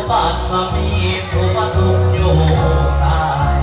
ປານວ່າມີຜູ້ມາສຸກຢູ່ສາຍ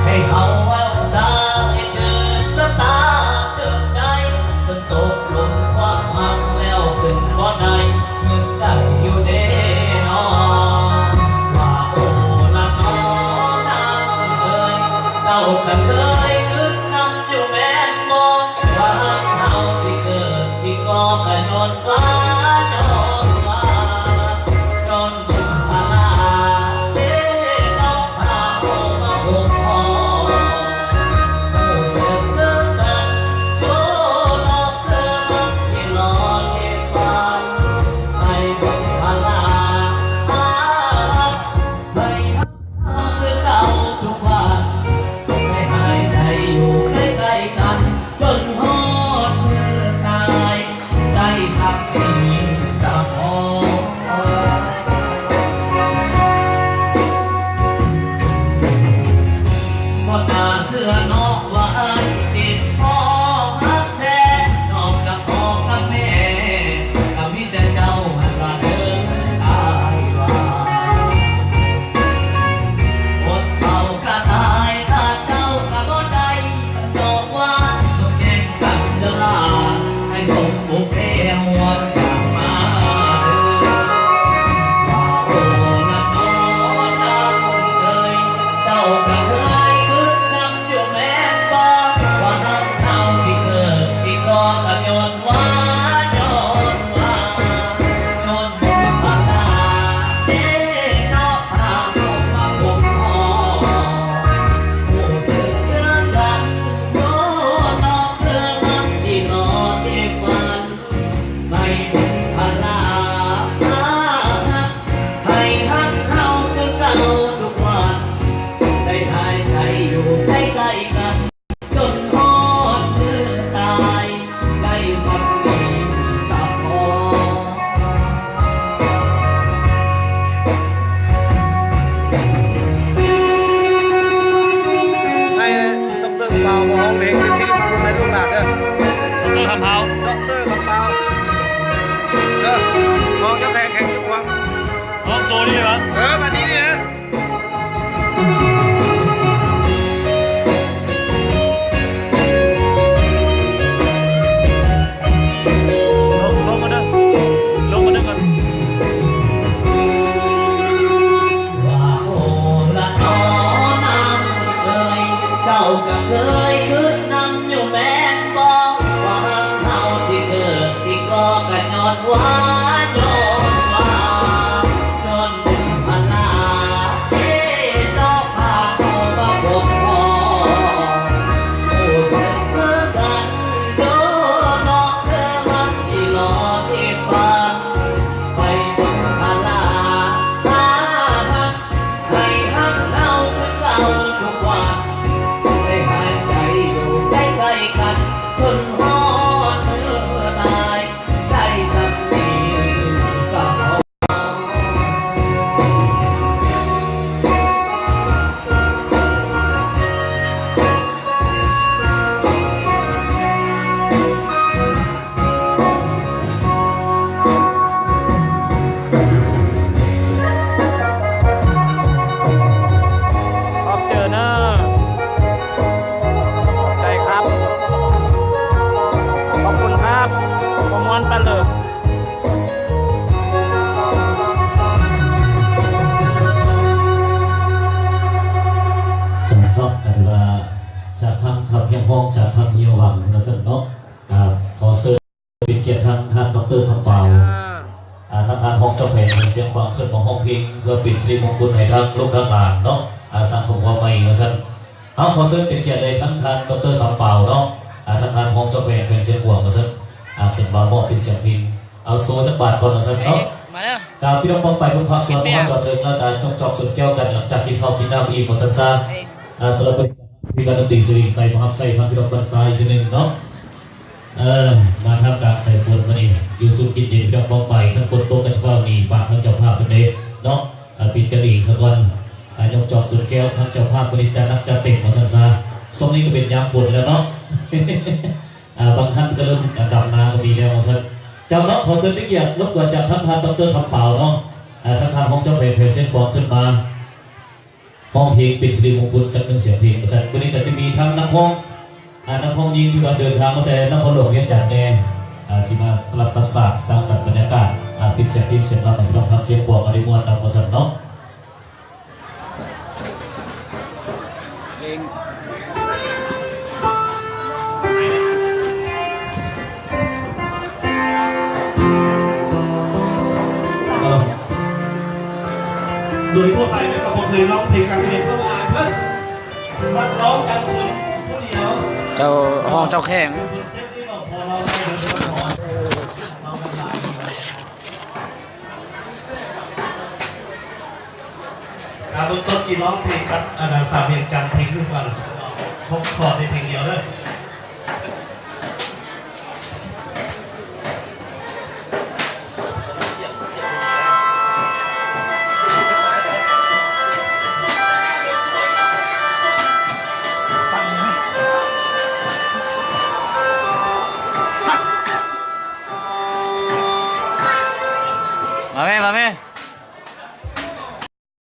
ໃຫ້ເຮົາເວົ້າຈາໃຫ້ຖືກຊະຕາຖືກໃຈ ຈົນຕົກຫຼົງຄວາມຮັກແລ້ວຂຶ້ນບໍ່ໄດ້ ນຶກໃຈຢູ່ເດ້ນອ ວ່າໂອລະນອນາງເອີຍ ເຈົ້າກໍເຄີຍຄິດນຳຢູ່ແມ່ນບໍ່ ວ່າຮັກເຮົາຊິເກີດຊິກໍ່ກໍຍ້ອນ ວ່າຍ້ອນວ່າ ຍ້ອນບຸນພາລາເດເນາະ ພາເຮົາມາພົບພໍ້ ຮູ້ສຶກຄືກັນຢູ່ເນາະ ຄືມັກທີ່ລໍທີ່ຝັນ ໃຫ້ບຸນພາລາ ໃຫ້ ຄືເກົ່າທຸກວັນ ໃຫ້ຫາຍໃຈຢູ່ໃກ້ໆກັນ ຈົນຮອດມື້ຕາຍ ໄດ້ສ່ຳນີ້ກໍພໍ. ບໍ່ໜ້າເຊື່ອເນາະວ່າອ້າຍຊິພໍຮັກແທ້ ນອກຈາກພໍ່ກັບແມ່ ກໍມີແຕ່ເຈົ້າຫັ້ນລະເດີອ້າຍວ່າ ອົດເຂົ້າກໍຕາຍ ຂາດເຈົ້າກໍບໍ່ໄດ້ ສັນດອກວ່າຕ້ອງແຍກກັນເດີຫຼ້າ ໃຫ້ສົມບຸບແພວສາມາເດີ ວ່າໂອລະນອນາງເອີຍ ເຈົ້າກໍເຄີຍຄິດນຳ ຢູ່ແມ່ນບໍ່ ວ່າຮັກເຮົາຊິເກີດຊິກໍ່ກໍຍ້ອນວ່າ ຍ້ອນວ່າ ຍ້ອນບຸນພາລາເດເນາະ ພາເຮົາມາພົບພໍ້ ຮູ້ສຶກຄືກັນຢູ່ເນາະ ຄືຮັກທີ່ລໍທີ່ຝັນ ໃຫ້ບຸນພາລາ ພາຮັກ ໃຫ້ຮັກເຮົາຄືເກົ່າທຸກວັນ ໄດ້ຫາຍໃຈຢູ່ໃກ້ໆກັນ ຈົນຮອດມື້ຕາຍ ໄດ້ສ່ຳນີ້ກໍພໍ. ໃຫ້ດັອກເຕີຄຳເປົາມາຮ້ອງເພງຢູ່ທີ່ຍີ່ປຸ່ນໃຫ້ລູກຫຼານເດີ ດັອກເຕີຄຳເປົາ ດັອກເຕີຄຳເປົາ ເດີ ຮ້ອງເຈົ້າແຂກແຂກສຸດພວງ ຮ້ອງໂຊນີ້ຫວາ? ເອີ ມານີ້ນີ້ນະ. ລົງ ລົງມາເດີ ລົງມາເດີກ່ອນ. ວ່າໂອລະນອນາງເອີຍ ເຈົ້າກໍເຄີຍຄິດນຳຢູ່ແມ່ນບໍ່ ວ່າເຮົາຊິເກີດຊິກໍ່ກໍຍ້ອນວ່າ ຍ້ອນວ່າ ຍ້ອນບຸນພາລາເດເນາະ ພາເຮົາມາພົບພໍ້ ຮູ້ສຶກຄືກັນຢູ່ເນາະ ຄືຮັກທີ່ລໍທີ່ຝັນ ໃຫ້ບຸນພາລາ ພາຮັກ ໃຫ້ຮັກເຮົາຄືເກົ່າທຸກວັນ ໄດ້ຫາຍໃຈຢູ່ໃກ້ໆກັນ ຈົນຮອດມື້ຕາຍ ໄດ້ສ່ຳນີ້ກໍພໍ. ຂອບໃຈເດີ ຂອບໃຈຄັບ ຂອບຄຸນຄັບ ບໍ່ມ່ວນປານເລີຍ. ຈາກເນາະ ກໍຖືວ່າຈາກທາງຄຳຮຽກຮ້ອງຈາກທາງເຮຍຫວັງວ່າຊັ້ນເນາະ ກໍຂໍເຊີນເປັນກຽດທາງທ່ານ ດອກເຕີ ຄຳປາວ ອ່າ ທາງທ່ານຮອງເຈົ້າແຂວງແຂວງຊຽງຂວາງ ຂຶ້ນມາຮ້ອງເພງ ເພື່ອເປັນສິລິມົງຄຸນໃຫ້ທາງລູກທາງຫຼານເນາະ ອ່າ ສ້າງຄອບຄົວໃໝ່ວ່າຊັ້ນ. ເຮົາຂໍເຊີນເປັນກຽດເລີຍທາງທ່ານ ດອກເຕີ ຄຳປາວເນາະ ອ່າ ທາງທ່ານຮອງເຈົ້າແຂວງແຂວງຊຽງຂວາງວ່າຊັ້ນ ອ່າ ຂຶ້ນມາມອບເປັນສຽງເພງ ເອົາໂຊຈັກບາດກ່ອນວ່າຊັ້ນເນາະ. ມາເດີ ກະພີ່ນ້ອງປ້ອງປາຍ ເພິ່ນພາກສ່ວນມາຮອດຈອດເຖິງແລ້ວ ກະຈົກໆ ສຸດແກ້ວກັນ ຫຼັງຈາກກິນເຂົ້າກິນນ້ຳອີກວ່າຊັ້ນຊະ. ອ່າ ສຳລັບເພິ່ນ ມີການດົນຕີສິລິໄຊ ມະຮັບໃຊ້ທາງພີ່ນ້ອງບັນຊາອີກເທື່ອໜຶ່ງເນາະ. ເອີ ມາທ່າມກາງສາຍຝົນມື້ນີ້ ຢູ່ຊຸ່ມກິນເຢັນ ພີ່ນ້ອງປ້ອງປາຍ ຄັນຝົນຕົກກໍຈະຟ້າວໜີບາງທາງເຈົ້າພາບເພິ່ນເດ້ເນາະ. ອ່າ ປິດກັນເອງສາກ່ອນ ອ່າ ຍົກຈອກຊົນແກ້ວ ທາງເຈົ້າພາບບໍ່ໄດ້ຈັດໜັກຈັດເຕັມວ່າຊັ້ນຊະ. ຊ່ວງນີ້ກໍເປັນຍາມຝົນແລ້ວເນາະ ອ່າ ບາງທ່ານກໍເລີ່ມ ອ່າ ດຳນາກໍມີແລ້ວວ່າຊັ້ນ. ເຈົ້າເນາະ ຂໍເຊີນເປັນກຽດ ລົບກວນຈາກທາງທ່ານ ດອກເຕີ ຄຳປາວ ເນາະ ເອີ ທາງທ່ານຮອງເຈົ້າແຂວງ ແຂວງຊຽງຂວາງ ຂຶ້ນມາຮ້ອງເພງເປັນສິລິມົງຄຸນຈັກໜຶ່ງສຽງເພງວ່າຊັ້ນ. ມື້ນີ້ກໍຈະມີທັງນັກຮ້ອງ ອາ ນັກຮ້ອງຍິງທີ່ວ່າເດີນທາງມາແຕ່ນະຄອນຫຼວງວຽງຈັນແດ່ ອາ ຊິມາສະຫຼັບສັບສານ ສ້າງສັນບັນຍາກາດ ອາ ເປັນສຽງເພງສຽງລຳໃຫ້ພີ່ນ້ອງທາງຊຽງຂວາງເຮົາໄດ້ມ່ວນນຳວ່າຊັ້ນເນາະ. ເພງ ໂດຍທົ່ວໄປແມ່ນກໍບໍ່ເຄີຍຮ້ອງເພງກາງເພງ ເພາະວ່າອາຍເພິ່ນ ມັກຮ້ອງກາງຄືນຜູ້ດຽວ. ເຈົ້າຮ້ອງເຈົ້າແຂວງ ອ່າ ເບື້ອງຕົ້ນຊິຮ້ອງເພງກັບ ອັນນ່າ ສາວວຽງຈັນເພງໜຶ່ງກ່ອນ ຫົກຄອດໃນເພງດຽວເດີ. ມາແມ່ ມາແມ່.